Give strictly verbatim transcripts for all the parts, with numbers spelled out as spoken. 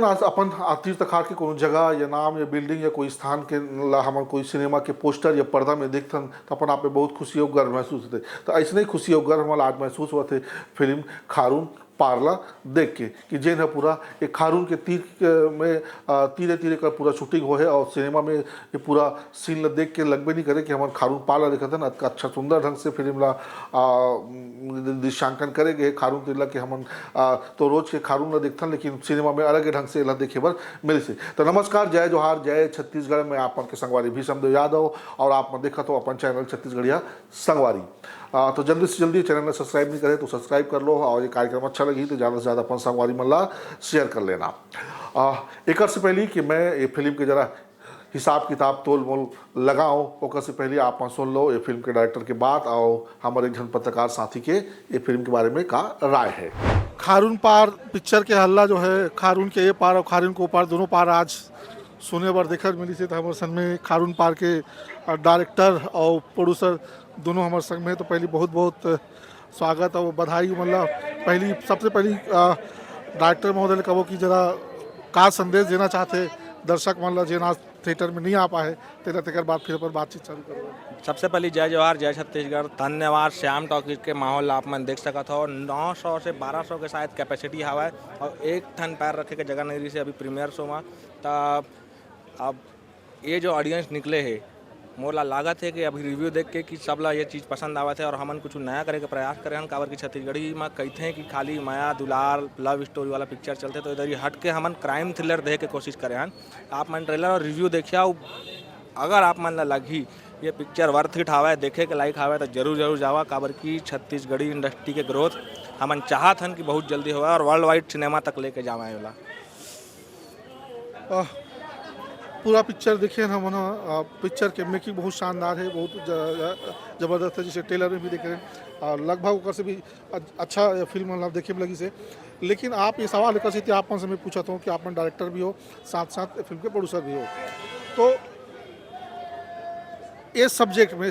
आज अपन तीर तखार के कोनो जगह या नाम या बिल्डिंग या कोई स्थान के ला हमन कोई सिनेमा के पोस्टर या पर्दा में देखथन, त अपन आप में बहुत खुशी अउ गर्व महसूस होथे। त अइसने ही खुशी अउ गर्व हमन ला आज महसूस होवत हे फिल्म खारून पार ला देख के, कि जेन ह पूरा एक खारून के तीर के में, अ, तीरे तीरे कर पूरा शूटिंग होए हे अउ सिनेमा में ये पूरा सीन ला देख के लगबे नहीं करे कि हमन खारून पार ला देखत हन। अतका अच्छा सुंदर ढंग से फिल्म ला, अ, दृश्यांकन करे गए हे खारून तीर ला कि हमन, अ, तो रोज के खारून ला देखथन, लेकिन सिनेमा में अलग ढंग से एला देखे बर मिलिस हे। तो नमस्कार, जय जोहार, जय छत्तीसगढ़। मैं आप मन के संगवारी भीषम देव यादव अउ आप मन देखत हो अपन चैनल छत्तीसगढ़िया संगवारी। अ, तो जल्दी से जल्दी चैनल ला सब्सक्राइब नहीं करे तो सब्सक्राइब कर लो अउ ये कार्यक्रम अच्छा लगही तो ज़्यादा से ज़्यादा अपन संगवारी मन ला शेयर कर लेना। अ, एकर से पहले कि मैं ये फिल्म के जरा हिसाब किताब तोल मोल लगाओ, ओकर से पहले आप मन सुन लो ये फिल्म के डायरेक्टर के बात अउ हमर एक झन पत्रकार साथी के ये फिल्म के बारे में का राय हे। खारून पार पिक्चर के हल्ला जो हे, खारून के ये पार अउ खारून के ओ पार, दोनों पार आज सुने बर देखे मिलिस हे, त हमर संग में खारून पार के, अ, डायरेक्टर अउ प्रोड्यूसर दोनों हमर संग में हे। तो पहली बहुत बहुत स्वागत अउ बधाई उमन ला। पहली, सबसे पहली, अ, डायरेक्टर महोदय ले कबो कि जरा का संदेश देना चाहथे दर्शक मन ला, जेन आज थिएटर में नहीं आ पाए, तेला तेकर बाद फिर अपन बातचीत चालू करबो। सबसे पहली जय जोहार, जय छत्तीसगढ़। धन्यवाद। श्याम टॉकीज के माहौल ला आप मन देख सकत हो, नौ सौ से बारह सौ के शायद कैपेसिटी हवय अउ एक ठन पैर रखे के जगह नहीं रहिस हे अभी प्रीमियर शो में। त अब ये जो ऑडियंस निकले हे, मोला लागत हे कि अभी रिव्यू देख के कि सब ला ये चीज़ पसंद आवत हे अउ हमन कुछ नया करे के प्रयास करे हन, काबर कि छत्तीसगढ़ी में कहिथे कि खाली मया दुलार लव स्टोरी वाला पिक्चर चलथे, तो इधर ही हट के हमन क्राइम थ्रिलर देहे के कोशिश करे हन। आप मन ट्रेलर अउ रिव्यू देखिया, अउ अगर आप मन ला लगही ये पिक्चर वर्थ इट हावय, देखे के लायक हावय, तो जरूर जरूर जावा, काबर कि छत्तीसगढ़ी इंडस्ट्री के ग्रोथ हमन चाहत हन कि बहुत जल्दी होवय अउ वर्ल्ड वाइड सिनेमा तक लेके जावय ओला। आह, पूरा पिक्चर देखे हन हमन ह। आ, पिक्चर के मेकिंग बहुत शानदार हे, बहुत ज-, ज-, जबरदस्त हे, जैसे ट्रेलर में भी देखे हन। आ, लगभग ओकर से भी अ-, अच्छा फिल्म मतलब देखे में लगिस हे। लेकिन आप ये सवाल एकर सेती आप मन से मैं पूछत हूँ कि आप मन डायरेक्टर भी हो, साथ साथ फिल्म के प्रोड्यूसर भी हो, तो ये सब्जेक्ट में,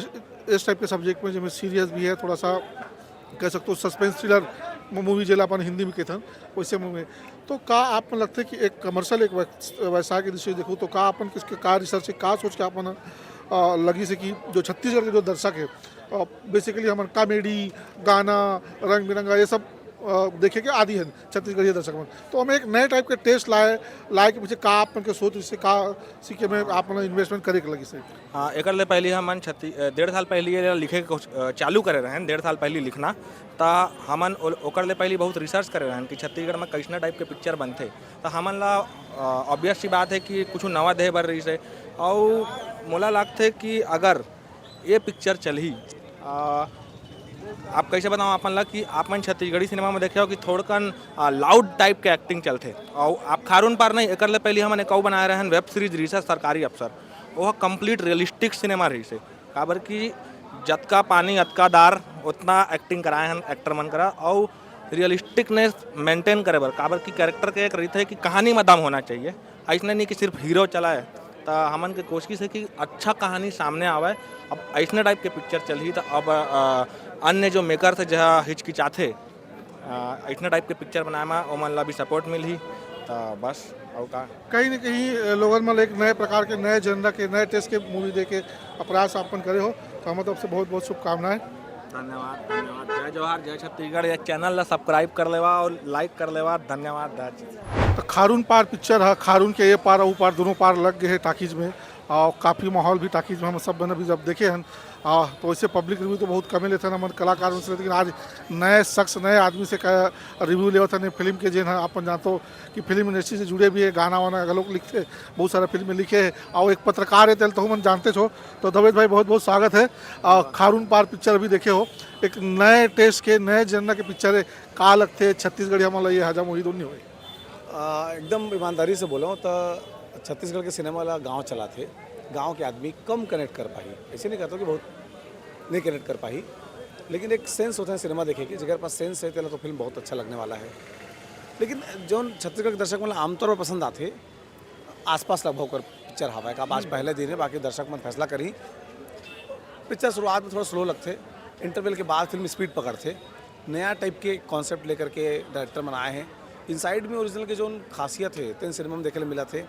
इस टाइप के सब्जेक्ट में, जेमे सीरियस भी है, थोड़ा सा कह सकते हो सस्पेंस थ्रिलर मूवी, जेला अपन हिंदी में कहथन, वैसे मूवी में, तो का आप मन लगथे कि एक कमर्शियल, एक वैस-, व्यवसाय के दृष्टि से देखो, तो का आप मन किसके, का रिसर्च से, का सोच के आप मन, अ, लगिस हे कि जो छत्तीसगढ़ के जो दर्शक है, बेसिकली हमन कॉमेडी, गाना, रंग बिरंगा, ये सब, अ, देखे के आदी हन छत्तीसगढ़िया दर्शक मन, तो हम एक नए टाइप के टेस्ट लाए, लाए के पीछे का आप मन के सोच, इससे का सीखे में आप मन इन्वेस्टमेंट करे के लगिस हे? हाँ, एकर ले पहली हमन छत्ती-, अ, डेढ़ साल पहली ये लिखे के कोश-, अ, चालू करे रहन, डेढ़ साल पहली लिखना। त हमन ओ-, ओकर ले पहली बहुत रिसर्च करे रहन कि छत्तीसगढ़ में कैसना टाइप के पिक्चर बनथे। त हमन ला, अ, ऑब्वियस सी बात है कि कुछ नवा देहे बर रहिस हे। अउ मोला लागथे कि अगर ये पिक्चर चलही, अ, आप कैसे बताओ आप मन ला कि आप मन छत्तीसगढ़ी सिनेमा में देखे हो कि थोड़कन, अ, लाउड टाइप के एक्टिंग चलथे। अउ आप खारून पार नहीं, एकर ले पहली हमन एक अउ बनाए रहन वेब सीरीज रिसर्च सरकारी अफसर, वो कंप्लीट रियलिस्टिक सिनेमा रहिस हे। काबर कि जतका पानी अतका दार, उतना एक्टिंग कराए हन एक्टर मन करा, अउ रियलिस्टिकनेस मेंटेन करे बर, काबर कि कैरेक्टर के एक रीत है कि कहानी में दम होना चाहिए, ऐसने नहीं कि सिर्फ हीरो चलाए। त हमन के कोशिश है कि अच्छा कहानी सामने आवे। अब ऐसने टाइप के पिक्चर चलही त अब, अ, अन्य जो मेकर थे जहाँ हिचकिचाथे, अ, ऐसने टाइप के पिक्चर बनाए में ओमन ला भी सपोर्ट मिलही। त बस, अउ का? कहीं ना कहीं, अ, लोगन मन ला एक नए प्रकार के, नए जनरा के, नए टेस्ट के मूवी दे के प्रयास आप मन करे हो, तो हमर तरफ से बहुत बहुत शुभकामनाएं। धन्यवाद, धन्यवाद। जय जोहार, जय छत्तीसगढ़। ये चैनल ला सब्सक्राइब कर लेवा अउ लाइक कर लेवा। धन्यवाद, धन्यवाद। तो खारून पार पिक्चर है, खारून के ये पार अउ पार दोनों पार लग गए हैं टाकीज में, और काफ़ी माहौल भी टाकीज में हम सब बने अभी जब देखे हैं, आ, तो वैसे पब्लिक रिव्यू तो बहुत कमे लेते हैं हमन कलाकार मन से, लेकिन आज नए शख्स, नए आदमी से रिव्यू लेवत हन फिल्म के, जेन ह अपन जानतो कि फिल्म इंडस्ट्री से जुड़े भी है, गाना वाना घलोक लिखते, बहुत सारा फिल्म में लिखे है, और एक पत्रकार है, तेल तो हमन जानते छो। तो दवेद भाई, बहुत बहुत स्वागत है। आ, खारून पार पिक्चर अभी देखे हो, एक नए टेस्ट के, नए जनरा के पिक्चर है, का लगथे छत्तीसगढ़िया मन ला ये हजम होही धुन नहीं होही? आ, एकदम ईमानदारी से बोलूँ तो छत्तीसगढ़ के सिनेमा ला गाँव चलाथे, गाँव के आदमी कम कनेक्ट कर पाही। ऐसे नहीं कहता कि बहुत नहीं कनेक्ट कर पाही, लेकिन एक सेंस होता है सिनेमा देखे के, जेकर पास सेंस है, तेला तो फिल्म बहुत अच्छा लगने वाला है। लेकिन जो छत्तीसगढ़ के दर्शक मन ला आमतौर पर पसंद आथे, आसपास लगभग ओकर पिक्चर हवय। का आज पहले दिन है, बाकी दर्शक मन फैसला करही। पिक्चर शुरुआत में थोड़ा स्लो लगथे, इंटरवल के बाद फिल्म स्पीड पकड़थे। नया टाइप के कॉन्सेप्ट लेकर के डायरेक्टर मन आए हैं, Inside Me Original के जोन खासियत हे, तेन सिनेमा में देखे ले मिलत हे।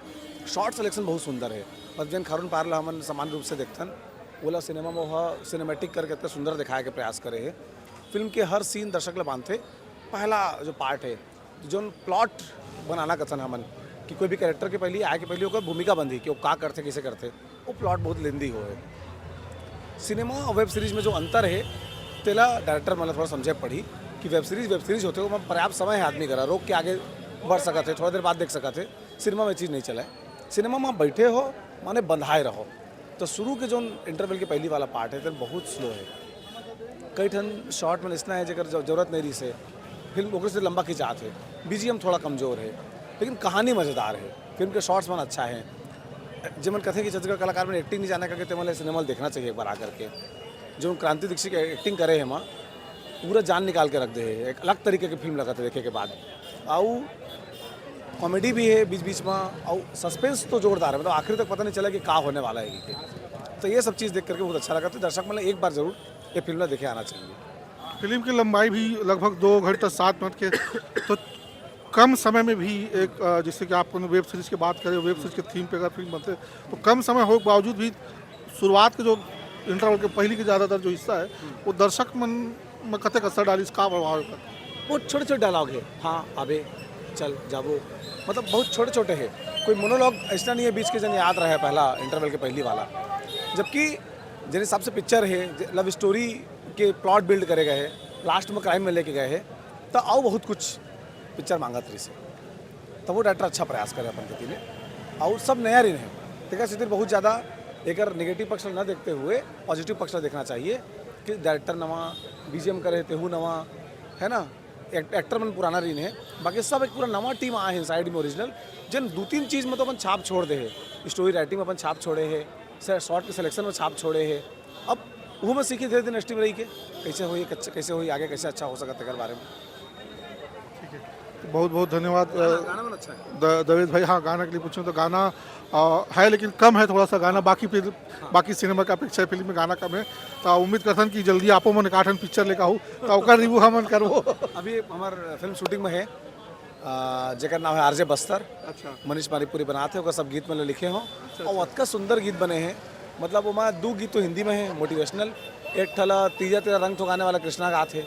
शॉट सिलेक्शन बहुत सुंदर हे, मतलब जेन खारून पार ला हमन समान रूप से देखथन, ओला सिनेमा में ओहा सिनेमैटिक करके इतना सुंदर दिखाए के प्रयास करे हे। फिल्म के हर सीन दर्शक ला बांधथे। पहला जो पार्ट हे, जोन प्लॉट बनाना कथन हमन, कि कोई भी कैरेक्टर के पहली आए के पहली ओकर भूमिका बनही कि वो का करथे, कैसे करथे, वो प्लॉट बहुत लेंदी होहे। सिनेमा और वेब सीरीज में जो अंतर हे, तेला डायरेक्टर मन ला थोड़ा समझे पड़ी कि वेब सीरीज वेब सीरीज होथे, ओमा पर्याप्त समय हे आदमी करा, रोक के आगे बढ़ सकत हे, थोड़ा देर बाद देख सकत हे। सिनेमा में चीज नहीं चले। सिनेमा में बैठे हो, माने बंधाए रहो। तो शुरू के जोन इंटरवल के पहली वाला पार्ट हे, तेन बहुत स्लो हे। कई ठन शॉट में इसना हे, जेकर ज-, जरूरत नहीं रहिस हे, फिल्म ओकर से लंबा खिंचात हे। बीजीएम थोड़ा कमजोर हे, लेकिन कहानी मजेदार हे। फिल्म के शॉट्स मन अच्छा हे। जेमन कथे कि छत्तीसगढ़ कलाकार मन एक्टिंग नहीं जाने करके, तेमन ला सिनेमा देखना चाहिए एक बार आकर के। जो क्रांति दीक्षित के एक्टिंग करे हे, माँ पूरा जान निकाल के रख दे हे। एक अलग तरीके के फिल्म लगत हे देखे के बाद। आऊ कॉमेडी भी हे बीच बीच में, आऊ सस्पेंस तो जोरदार हे, मतलब आखिर तक पता नहीं चला कि का होने वाला हे कि। तो ये सब चीज़ देख करके बहुत अच्छा लगा। तो दर्शक मन ला एक बार जरूर ये फिल्म ला देखे आना चाहिए। फिल्म की लंबाई भी लगभग दो घंटा सात मिनट के, तो कम समय में भी एक, अ, जैसे कि आप कोनो वेब सीरीज की बात करें, वेब सीरीज के थीम पे अगर फिल्म बनते तो कम समय हो के बावजूद भी शुरुआत के जो इंटरवल के पहले के ज़्यादातर जो हिस्सा है वो दर्शक मन में कतेक असर डालिस, का प्रभाव है? बहुत छोटे छोटे डायलॉग हे। हाँ, अबे, चल, जाबो, मतलब बहुत छोटे छोटे हे। कोई मोनोलॉग ऐसा नहीं हे बीच के जन याद रहे पहला इंटरवल के पहली वाला। जबकि जिस हिसाब से पिक्चर हे, लव स्टोरी के प्लॉट बिल्ड करे गए हे, लास्ट में क्राइम में लेके गए हे, तो आऊ बहुत कुछ पिक्चर मांगत रहिस हे। तो वो डायरेक्टर अच्छा प्रयास करे अपन खेती में। और सब नया रहिन हे, तेकर सेती बहुत ज़्यादा एकर नेगेटिव पक्ष ला न देखते हुए पॉजिटिव पक्ष ला देखना चाहिए कि डायरेक्टर नवा, बीजीएम करे तेहू नवा, है ना, एक, एक्टर मन पुराना रहिन हे, बाकी सब एक पूरा नवा टीम आए हे Inside Me Original, जेन दू तीन चीज़ में तो अपन छाप छोड़ दे हे, स्टोरी राइटिंग में अपन छाप छोड़े हे, शॉट के सिलेक्शन में छाप छोड़े हे। अब वो में सीखी धीरे धीरे इंडस्ट्री में रही के कैसे होई, कैसे होई आगे, कैसे अच्छा हो सकता है बारे में। बहुत बहुत धन्यवाद, अ, गाना मन अच्छा है। द- दवेश भाई। हाँ, गाना के लिए पूछूँ तो गाना, अ, है लेकिन कम है थोड़ा सा गाना, बाकी फिर बाकी सिनेमा के अपेक्षा फिल्म में गाना कम है। तो उम्मीद करथन कि जल्दी आपो मन एक आठन पिक्चर लेकर आऊ, तो ओकर रिव्यू हमन करबो। अभी हमार फिल्म शूटिंग में है, अ, जेकर नाम है आरजे बस्तर। अच्छा। मनीष मारीपुरी बनाते, ओकर सब गीत मन लिखे हो और अतका सुंदर गीत बने हैं। मतलब ओमा दू गीत तो हिंदी में है, मोटिवेशनल, एक ठला तीजा तेरा रंग तो गाने वाला कृष्णा गात है,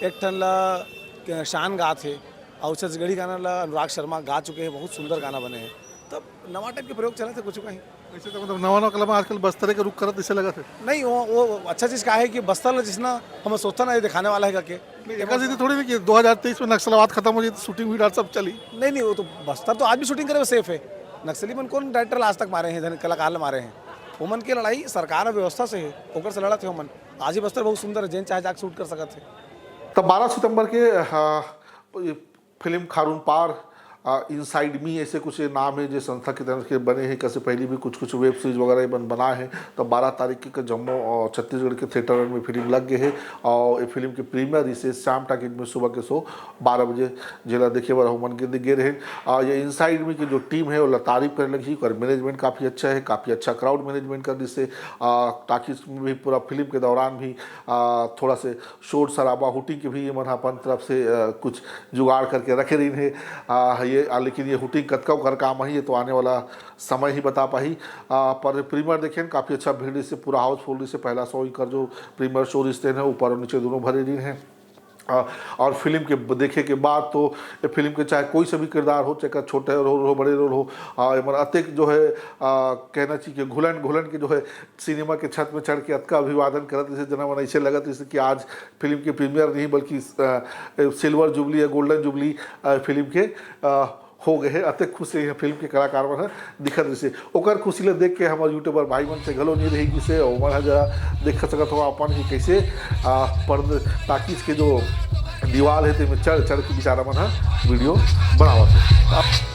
एक ठन ला शान गात है, और छत्तीसगढ़ी गाना ला अनुराग शर्मा गा चुके हैं। बहुत सुंदर गाना बने हैं। तब नवा टाइप के प्रयोग चलत हे कुछ कहीं। ऐसे तो मतलब नवा नवा कलम आजकल बस्तरे के रुख करत जैसे लगत है। नहीं, वो वो अच्छा चीज़ का है कि बस्तर ला जिसना हम सोचता ना ये दिखाने वाला है करके। नहीं, एकर सेती थोड़ी ना कि दो हज़ार तेईस में नक्सलवाद खत्म हो जाए तो शूटिंग वीडियो सब चली। नहीं नहीं, वो तो बस्तर तो आज भी शूटिंग करे में सेफ है। नक्सली मन कौन डायरेक्टर आज तक मारे हैं, कलाकार ला मारे हैं? ओमन के लड़ाई सरकार और व्यवस्था से है, ओकर से लड़त है ओमन। आज ही बस्तर बहुत सुंदर है, जेन चाहे जाके शूट कर सकत है। तो बारह सितंबर के, हाँ, फिल्म खारून पार, इनसाइड मी ऐसे कुछ नाम है जो संस्था की तरफ से बने हैं। कैसे पहले भी कुछ कुछ वेब सीरीज वगैरह बन बनाए हैं। तो बारह तारीख के जम्मो और छत्तीसगढ़ के थिएटर में फिल्म लग गए है और ये फिल्म के प्रीमियर इसे श्याम टाकीज में सुबह के शो बारह बजे जेला देखे बर हमन के गे रहे। आ, ये इनसाइड मी की जो टीम है वो तारीफ करे लगी, ओकर मैनेजमेंट काफ़ी अच्छा है, काफ़ी अच्छा क्राउड मैनेजमेंट कर दिसे। आ, टाकीज में भी पूरा फिल्म के दौरान भी आ, थोड़ा से शोर शराबा, हुटिंग के भी ये मन अपन तरफ से आ, कुछ जुगाड़ करके रखे रहिन है। आ, ये आ, लेकिन ये हुटिंग कतका ओकर काम आही ये तो आने वाला समय ही बता पाही। आ, पर प्रीमियर देखें काफ़ी अच्छा भीड़ से पूरा हाउसफुल से पहला शो कर जो प्रीमियर शो रिश्ते हैं ऊपर और नीचे दोनों भरे रहिन है। आ, और फिल्म के ब- देखे के बाद तो ये फिल्म के चाहे कोई से भी किरदार हो, चाहे छोटे रोल हो, बड़े रोल हो, आ, एमन अतेक जो है, आ, कहना चाहिए कि घुलन घुलन के जो है सिनेमा के छत में चढ़ के अतका अभिवादन करत रहिसे, जना मन ऐसे लगत रहिसे कि आज फिल्म के प्रीमियर नहीं बल्कि आ, सिल्वर जुबली या गोल्डन जुबली आ, फिल्म के आ, हो गए है। अतेक खुश रही है फिल्म के कलाकार मन ह दिखत रहिसे। ओकर खुशी ला देख के हमर यूट्यूबर भाई मन से घलो नहीं रही गिसे, ओमन ह जरा देख सकत हो अपन कि कैसे आ, पर्द टाकीज के जो दीवाल है तेमे चढ़ चढ़ के बेचारा मन ह वीडियो बनावत है।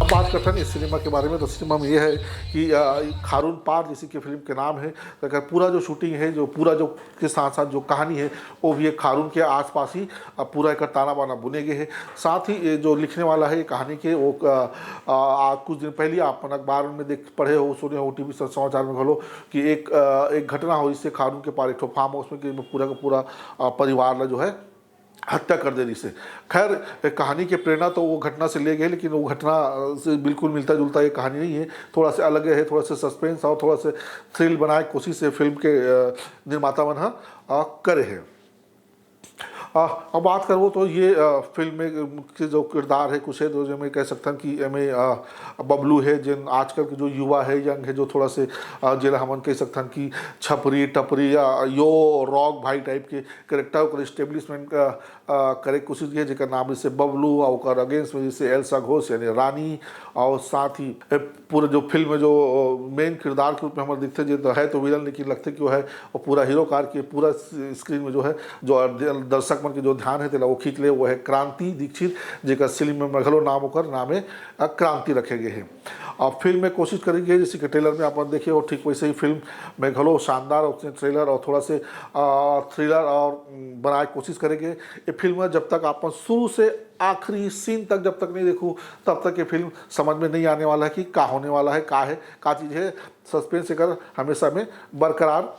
अब बात करथन इस सिनेमा के बारे में, तो सिनेमा में ये है कि अ, खारून पार जैसे कि फिल्म के नाम है, तो अगर पूरा जो शूटिंग है, जो पूरा जो के साथ साथ जो कहानी है, वो भी एक खारून के आसपास ही अ, पूरा एक ताना बाना बुने गए है। साथ ही ये जो लिखने वाला है ये कहानी के, वो अ, अ, आ, कुछ दिन पहले आप अपन अखबार में देख पढ़े हो, सुने हो, टीवी समाचार में घलो कि एक अ, एक घटना हो, इससे खारून के पार एक ठो फार्म हाउस में कि पूरा का पूरा अ, परिवार ला जो है हत्या कर दे रही से। खैर, ए, कहानी के प्रेरणा तो वो घटना से ले गए, लेकिन वो घटना अ, से बिल्कुल मिलता जुलता ये कहानी नहीं है। थोड़ा सा अलग है, थोड़ा सा सस्पेंस और थोड़ा सा थ्रिल बनाए कोशिश से फिल्म के अ, निर्माता मन ह अ, करे है। अ, अब बात करबो तो ये अ, फिल्म में के जो किरदार है कुछ है, तो जो मैं कह सकथन कि एमे अ, बबलू है, जिन आजकल के जो युवा है, यंग है, जो थोड़ा से अ, जेला हमन कह सकथन कि छपरी टपरी या यो रॉक भाई टाइप के करेक्टर ओकर एस्टेब्लिशमेंट अ, अ, करे के कोशिश किए, जेकर नाम जैसे बबलू और ओकर अगेंस्ट में जैसे एल्सा घोष यानी रानी, और साथ ही ए, पूरा जो फिल्म में जो मेन किरदार के रूप में हमर दिखते, जो तो है तो विलन, लेकिन लगते कि वो है, और पूरा हीरो कार के पूरा स्क्रीन में जो है, जो दर्शक मन के जो ध्यान है तेला वो खींच ले, वो है क्रांति दीक्षित, जेकर सिनेमा में घलो नाम ओकर नाम है अ, क्रांति रखे गए हैं। अब फिल्म में कोशिश करेंगे, जैसे कि ट्रेलर में आप देखे हो, ठीक वैसे ही फिल्म में घलो शानदार और उसने ट्रेलर और थोड़ा से अ, थ्रिलर और उम, बनाए के कोशिश करेंगे। ये फिल्म में जब तक आप शुरू से आखिरी सीन तक जब तक नहीं देखो, तब तक ये फिल्म समझ में नहीं आने वाला है कि का होने वाला है, का है, का चीज़ है। सस्पेंस एकर हमेशा में बरकरार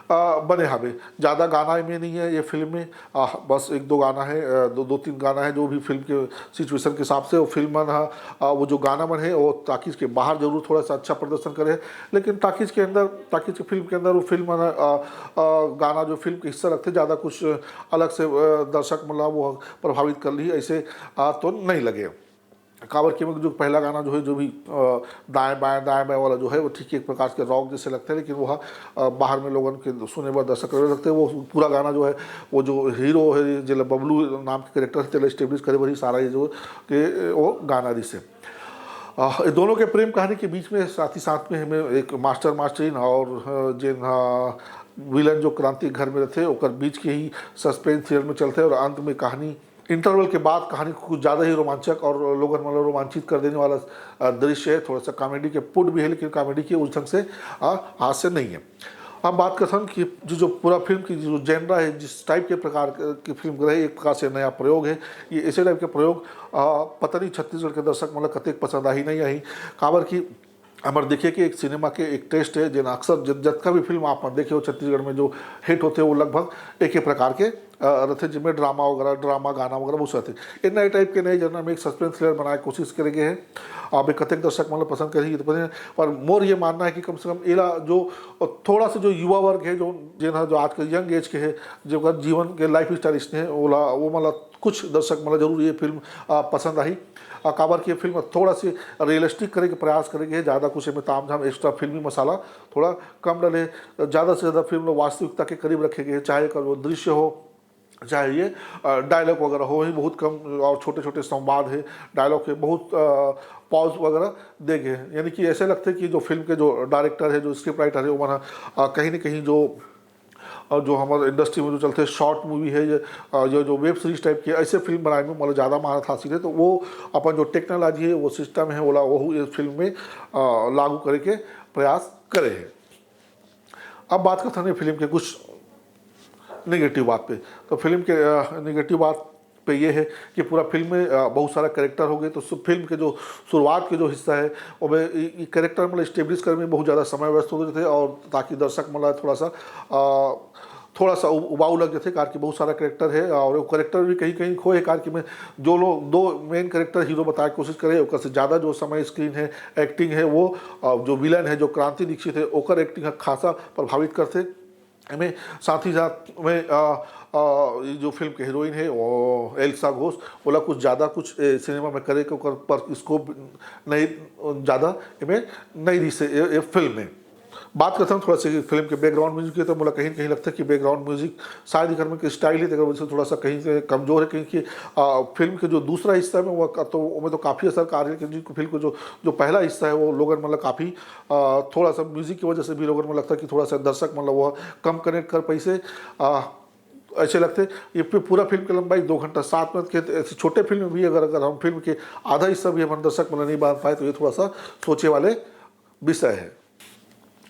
अ, बने हवे। ज़्यादा गाना में नहीं है ये फिल्म में, अ, बस एक दो गाना है, अ, दो, दो तीन गाना है, जो भी फिल्म के सिचुएशन के हिसाब से वो फिल्म मन ह, अ, वो जो गाना मन है, वो टाकीज के बाहर जरूर थोड़ा सा अच्छा प्रदर्शन करे, लेकिन टाकीज के अंदर, टाकीज के फिल्म के अंदर वो फिल्म मन, अ, अ, गाना जो फिल्म के हिस्सा लगते, ज़्यादा कुछ अलग से अ, दर्शक मन ला वो प्रभावित कर ली, ऐसे अ, तो नहीं लगे। काबर कि जो पहला गाना जो है, जो भी अ, दाएं बाएं दाएं बाएं वाला जो है, वो ठीक एक प्रकार के रॉक जैसे लगते हैं, लेकिन वो ह, अ, बाहर में लोगन के सुने बर, दर्शक करे लगते हैं। वो पूरा गाना जो है, वो जो हीरो है, जेला बबलू नाम के करेक्टर है, तेला एस्टेब्लिश करे बर ही सारा ये जो के वो गाना रिसे। अ, ये दोनों के प्रेम कहानी के बीच में साथ ही साथ में हमें एक मास्टर मास्टरिन और अ, जेन ह विलन जो क्रांति घर में रहते, ओकर बीच के ही सस्पेंस थ्रिलर में चलते और अंत में कहानी, इंटरवल के बाद कहानी कुछ ज़्यादा ही रोमांचक और लोगन मतलब रोमांचित कर देने वाला अ, दृश्य है। थोड़ा सा कॉमेडी के पुट भी है, लेकिन कॉमेडी के उस ढंग से अ, हास्य नहीं है। अब बात करथन कि जो, जो पूरा फिल्म की जो जेनरा है, जिस टाइप के प्रकार के, की फिल्म रहे, एक प्रकार से नया प्रयोग है। ये ऐसे टाइप के प्रयोग अ, पता नहीं छत्तीसगढ़ के दर्शक मतलब कतेक पसंद आही नहीं आही, काबर कि हमर देखे के एक सिनेमा के एक टेस्ट है, जेन अक्सर जत-, जतका भी फिल्म आप मन देखे हो छत्तीसगढ़ में जो हिट होते, वो लगभग एक ही प्रकार के अ, रथे, जिनमें ड्रामा वगैरह, ड्रामा गाना वगैरह बहुत सारे थे। ये नए टाइप के नए जनर में एक सस्पेंस थ्रिलर बनाए के कोशिश करे गए हैं। अब ये कतेक दर्शक मतलब पसंद करही, ये तो पता नहीं, पर मोर ये मानना है कि कम से कम एला जो थोड़ा सा जो युवा वर्ग है, जो जेन ह जो आजकल यंग एज के है, जो ओकर जीवन के लाइफ स्टाइल इसने है, ओला, वो मतलब कुछ दर्शक मतलब जरूर ये फिल्म अ, पसंद आही। अ, काबर कि ये फिल्म थोड़ा सी रियलिस्टिक करे के प्रयास करे गए, ज़्यादा कुछ एमे तामझाम एक्स्ट्रा फिल्मी मसाला थोड़ा कम डले, ज़्यादा से ज़्यादा फिल्म ला वास्तविकता के करीब रखे गए, चाहे एकर वो दृश्य हो, चाहे ये अ, डायलॉग वगैरह हो ही बहुत कम और छोटे छोटे संवाद है, डायलॉग के बहुत अ, पॉज वगैरह दे गए हैं। यानी कि ऐसे लगते कि जो फिल्म के जो डायरेक्टर है, जो स्क्रिप्ट राइटर है, वो मन ह, अ, कहीं ना कहीं जो और जो हमारे इंडस्ट्री में जो चलते शॉर्ट मूवी है, ये अ, जो जो वेब सीरीज टाइप के ऐसे फिल्म बनाए में मतलब ज़्यादा महारत हासिल है, तो वो अपन जो टेक्नोलॉजी है, वो सिस्टम है, ओला वो ये फिल्म में अ, लागू करे के प्रयास करे हैं। अब बात करते हैं फिल्म के कुछ नेगेटिव बात पे। तो फिल्म के नेगेटिव बात पे ये है कि पूरा फिल्म में अ, बहुत सारा कैरेक्टर हो गए, तो सु- फिल्म के जो शुरुआत के जो हिस्सा है, ओमे कैरेक्टर मतलब इस्टेब्लिश करे में बहुत ज़्यादा समय व्यस्त हो जाते और ताकि दर्शक मतलब थोड़ा सा अ, थोड़ा सा उ- उबाऊ लग जाते, कारण कि बहुत सारा कैरेक्टर है और वो कैरेक्टर भी कहीं कहीं खोए, कारण कि में जो लोग दो मेन कैरेक्टर हीरो बताए के कोशिश करे, ओकर से ज़्यादा जो समय स्क्रीन है, एक्टिंग है, वो अ, जो विलन है, जो क्रांति दीक्षित है, ओकर एक्टिंग है खासा प्रभावित करते। एमे साथ ही साथ में अ, अ, ये जो फिल्म के हीरोइन है, वो एल्सा घोष, ओला कुछ ज़्यादा कुछ ए, सिनेमा में करे के ओकर पर स्कोप नहीं ज़्यादा एमे नहीं रही से ए, ए फिल्म में। बात करता हूँ थोड़ा सा फिल्म के बैकग्राउंड म्यूजिक के, तो मोला कहीं ना कहीं लगता है कि बैकग्राउंड म्यूजिक शायद एकर में के स्टाइल है, तेकर वजह से थोड़ा सा कहीं से कमजोर है, क्योंकि अ, फिल्म के जो दूसरा हिस्सा में वो क- तो ओमे तो काफ़ी असरकार है, क्योंकि फिल्म को जो जो पहला हिस्सा है वो लोगन मतलब काफ़ी अ, थोड़ा सा म्यूजिक की वजह से भी लोगन में लगता है कि थोड़ा सा दर्शक मतलब वो कम कनेक्ट कर पैसे। अ, ऐसे लगथे। ये पू-, पूरा फिल्म की लंबाई दो घंटा सात मिनट के, ऐसे छोटे फिल्म भी अगर, अगर हम फिल्म के आधा हिस्सा भी हम दर्शक मन नहीं बांध पाए तो ये थोड़ा सा सोचे वाले विषय है।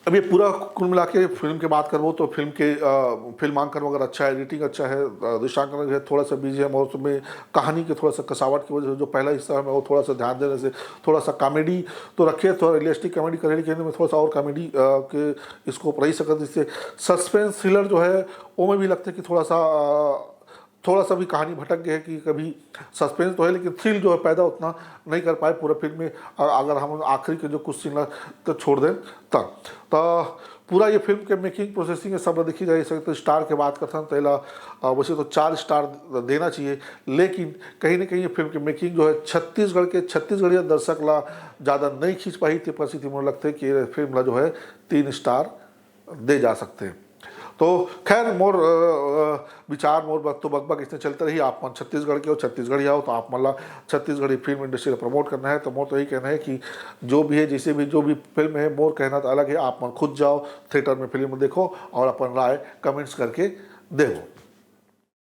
अब ये पूरा कुल मिला के फिल्म की बात करबो तो फिल्म के, अ, फिल्मांकन वगैरह अच्छा है, एडिटिंग अच्छा है, अ, दृश्यांकन है, थोड़ा सा बीजीएम और उसमें कहानी के थोड़ा सा कसावट की वजह से जो पहला हिस्सा है वो थोड़ा सा ध्यान देने से थोड़ा सा कॉमेडी तो रखे, थोड़ा रियलिस्टिक कॉमेडी करे, लेकिन में थोड़ा सा और कॉमेडी के स्कोप रही सकत। जिससे सस्पेंस थ्रिलर जो है वो में भी लगता है कि थोड़ा सा, अ, थोड़ा सा भी कहानी भटक गई है कि कभी सस्पेंस तो है लेकिन थ्रिल जो है पैदा उतना नहीं कर पाए पूरा फिल्म में। अ-, अगर हम आखिरी के जो कुछ सीन तो छोड़ दें तब तो पूरा ये फिल्म के मेकिंग प्रोसेसिंग ये सब देखी जाए, इसे तो स्टार के बात करथन तो एला, अ, वैसे तो चार स्टार देना चाहिए, लेकिन कहीं ना कहीं ये फिल्म के मेकिंग जो है छत्तीसगढ़ के छत्तीसगढ़िया दर्शक ला ज़्यादा नहीं खींच पाई थी परिस्थिति में लगते कि ये फिल्म ला जो है तीन स्टार दे जा सकते हैं। तो खैर मोर, अ, अ, विचार मोर बक तो बकबक इसने चलते रही। आप मन छत्तीसगढ़ के हो, छत्तीसगढ़िया हो तो आप मन ला छत्तीसगढ़ी फिल्म इंडस्ट्री ला प्रमोट करना है। तो मोर तो यही कहना है कि जो भी है, जैसे भी जो भी फिल्म है, मोर कहना तो अलग है, आप मन खुद जाओ थिएटर में फिल्म देखो और अपन राय कमेंट्स करके देवो।